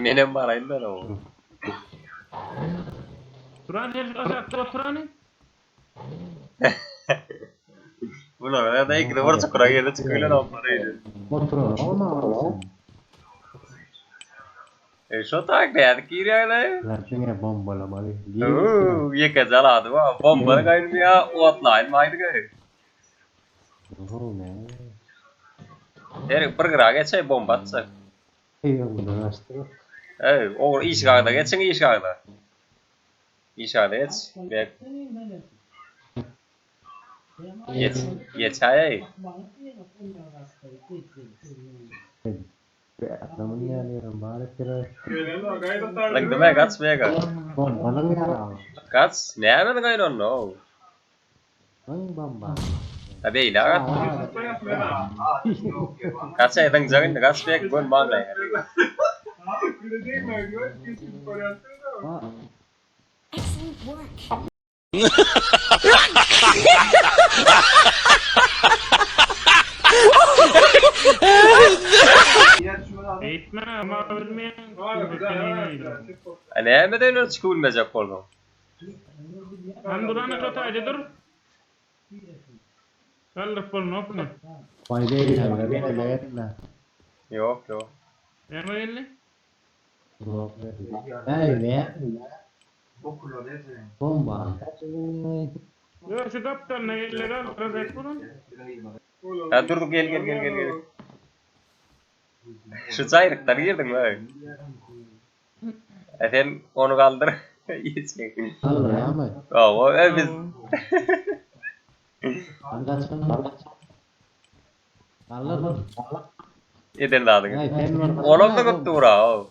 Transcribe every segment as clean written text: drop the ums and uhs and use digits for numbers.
Menem baraýyn da o. Turan her şu aşakda oturany. Bular da ikide bir çukura girdi çykylan onları. Oturalım ama. E şu tak nädip girýärler? Lan bombalamaly. Oo, ýeke jalady wa. Bomba gaýnymýa, otlaýyn maýdy gaý. Oh ne. Her bir gyra geçe bomba atsak. Ey bundan açtı. Ey, o iş gagda geçin iş gagda. İş gagda geç. Bek. Geç, geç ay. Adamın yani bari kere. Lan demek kaç bega. Bombanın ya. Kaç? Näme gaýyn onu? Lan bomba. Ha beýle kaç. Kaç aýdan jagyn kaç bek gön baglaý. Excellent work. Eğitme ama ölmeyen. Näme deýin çykyp bilmejek boldum. Han duranı şotaydı dur. Kaldır bolunu okunu. Fayda etmez. Verme. Yok yok. Neme geldi? Hey be. Bomba. Yok şu kaptanına geldi kaldır. Et bunu. Ha dur dur gel gel gel gel gel. Şu jaýrykdan girdiň mi? E sen onu kaldır. Geçin. Allah ama. Awa, e biz Allah. eden zadyň. Ay sen var. Olam da köp dura. o.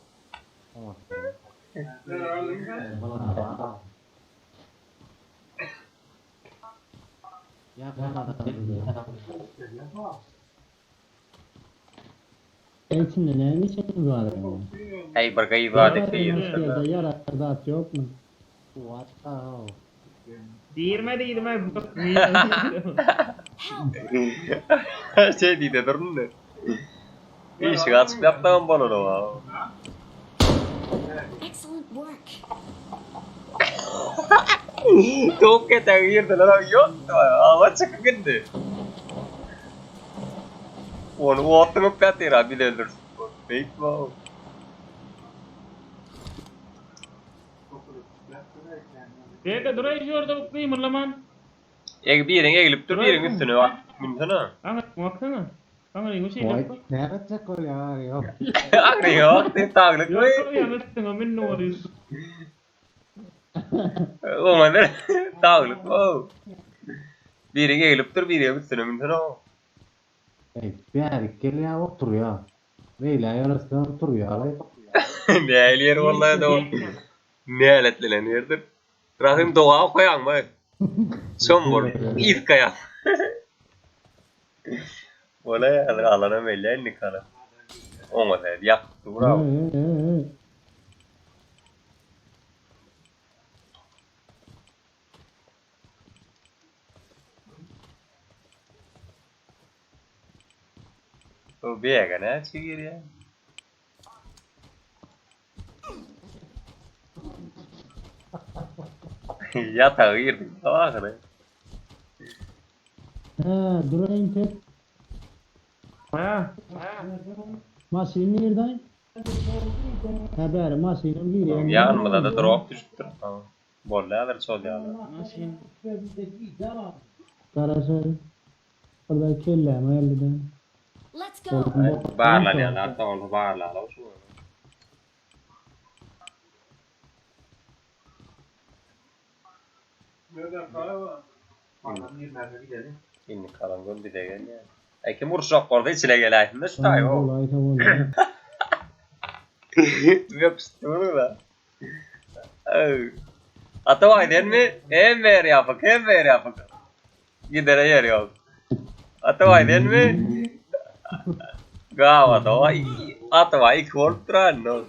Ya İçinde ne için var? Hey bir gaýba dep ýörüs. Yarar yok mu? What the Diýirme diýirme. Help! Şey diýde durun da. Işik açyp ýapdagam bolar o. Excellent work. Tok eten girdiler abi yok. Ava çykyp gitdi. Onu otlup ýatyr abi bilendir. Beýik bu. Dede durayı orada kıymırlaman. Eg birin egilip dur birin üstüne bak. Minsene. Ana baksana. Ana ne şey Vay yapma. ne çek ya yok. Agri yok, ne taglyk Yok koy. ya üstüne min ne oluyor? Oňa ne taglyk o. Birin egilip dur birin üstüne minsene. Ey bir gel ya otur ya. Leyla yarısına otur ya. Ne ýer vallahi da o. Ne aletlenen ýerdir. Rahim doğa koýaň mı? Şom bor. İzkaya. Ola ya alana melle nikala. Oňa da ýak dura. O bega ne çigir ya. Ýataga girdik. Ahyry. He durayım tek. Ha. Maşin nereden? Haber maşinim gireyim. Ýanymyzda da drop düşüpdir. Bolýadyr şol ýaly. Karaşar. Orada kelleme elliden. Let's go. Barlanýarlar, soňra barlarlar şu. Indi kalan gün bize gelýär. Ay kim uruşak boldy içine geläýsin şu taý o. Olay tamam. Yapıştı da. Ata vay mi? Hem ver yapık, hem ver yapık. Gidere yer yok. Ata vay mi? Gava da vay. Ata vay kork duran no.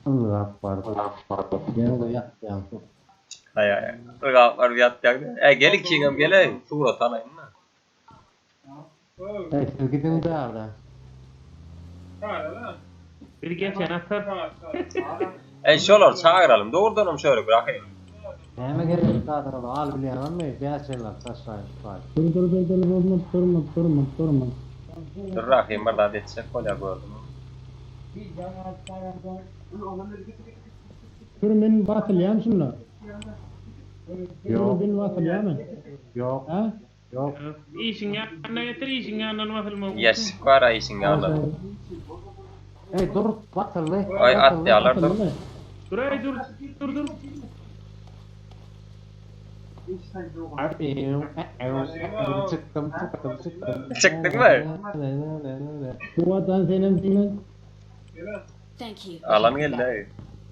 Allah var. Gel-de ýatýaň. Aý aý. Yrgap baryp ýatýaň. Äý gel ikiňem geleý, surat alaýyn-da. Äý siz gidiň bärde. Bir geçen atar. Äý şolary çagyralym dogrudanam şöyle Rahym. Näme gerek zadyny al bilýäňmi? Bäş ellap taşlaýyn şu taý. Dur dur dur dur durma durma durma durma. Dur Rahym bir zat etjek bolýar gördüm. Dur men basylýan şunda. Ýok. Dur men basylýarmy? Ýok, Ha? ýok. Işiň ýanyna getir, işiň ýanyndan basylma. Ýeşik bar aý işiň ýanynda. Ey dur, batyrly. Aý atýarlar dur. Basyldy mı? Dur ey dur, dur dur. Çykdym, çykdym, çykdym. Çykdyňmy? Bu vatan senin diňe. Thank you. Alan geldi aý.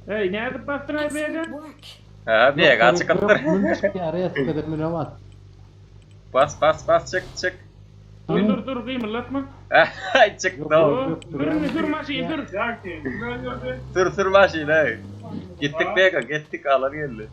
Ey nädip basdyň ay Excellent beýge? work. Ha bir çykypdyr. Mün çykýar, eskiden müne bas. Bas bas bas çyk çyk. Dur dur dur gymyldатma. Ay çykdy. Dur, Sür sür maşyn sür. Sür sür maşyn aý. Gitdik bega gitdik alan geldi.